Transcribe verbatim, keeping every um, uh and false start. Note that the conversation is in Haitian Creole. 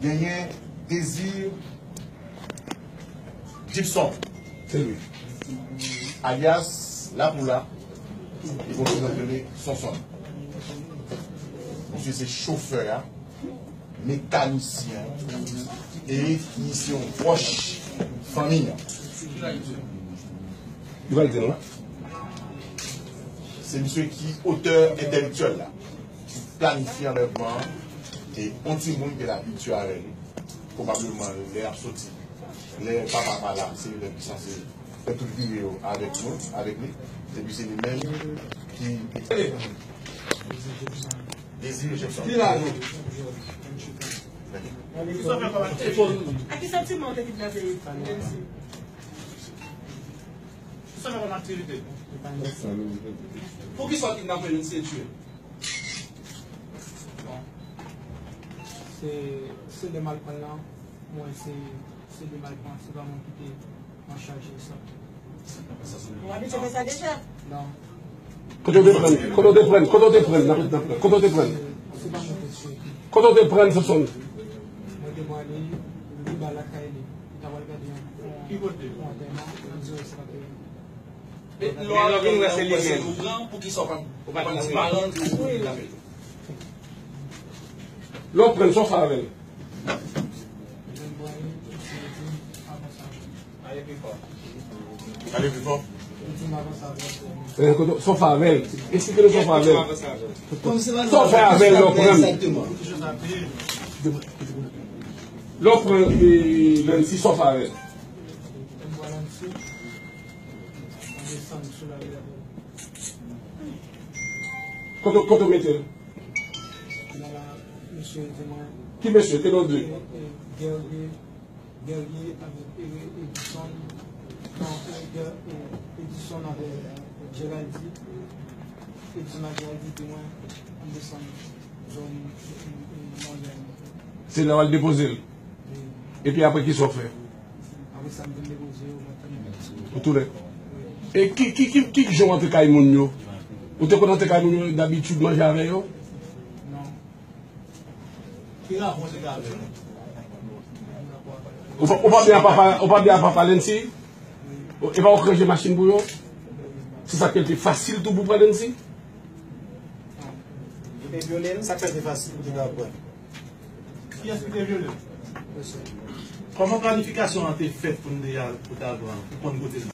Genyen Désir Gibson, se li, alyas Lapoula, e gon ti nonm rele Sonson. Misye se chofè a, mekanisyen an, e li se yon pwòch fanmi an. Li pral di nou la. Se misye ki otè entèlektyèl la, ki planifye anlèvman an, e yon timoun ki te abitye avè li, pwobableman lè y ap soti, lè papa pa la, se li menm ki sanse fè tout vire yo avèk nou, avèk li, epi se li menm ki Désir Jefferson. Ki la nou? Ak ki santiman w te kidnape Lency? Ki sa fè kòm aktivite? Poukisa w kidnape Lency e tiye? Se, se de malpran nan, mwen se, se de malpran, se pa mwen ki te an chaj de sa. Ou abitye fè sa deja? Non. Kote w te pran? Kote w te pran? Kote w te pran? N ap, n ap, kote w te pran? Se, se pa mwen ki te tiye. Kote w te pran, Sonson? Mwen te pran li, li ba lakay li. Li ta pral gade yon, yon antèman, li di se pa te. E lè w vin wè se li menm, ou pran, poukisa w pa, ou pa di malandren ou l ap fè? Lè w pran l, sa w fè avè l? Pale pi fò. Pale pi fò. Eh, kote, sa w fè avè l? Eksplike nou sa w fè avè l. Sa w fè avè l lè w pran l? Lè w pran, eh, Lency, sa w fè avè l? Kote, kote w mete l? Ki mesye te nan de? Guerrier, Guerrier avèk Ere-, Edison, non, Ger-, e, Edison avèk Geraldi, Edison ak Geraldi di mwen, ann desann zòn, e, e, Mòyèn. Se la w al depoze l? Wi. Epi apre, kisa w fè? Apre sa, m vin depoze yo, mwen tounen. Ou tounen? Wi. E ki, ki, ki, ki jan w antre kay moun yo? Ou te konn antre kay moun yo dabitid manje avè yo? Non. Ki rapò w te gen avè yo? Ou pa, ou pa byen a papa, ou pa byen a papa Lency? Ou, e pa ou k ranje machin pou yo? Se sa k fè l te fasil tou pou pran Lency? Ou te vyole l? Sa k fè l te fasil pou te ka pran? Kiyès ki te vyole l? Kòman planifikasyon an te fèt pou n te al, pou t al pran l, pou konn kote l?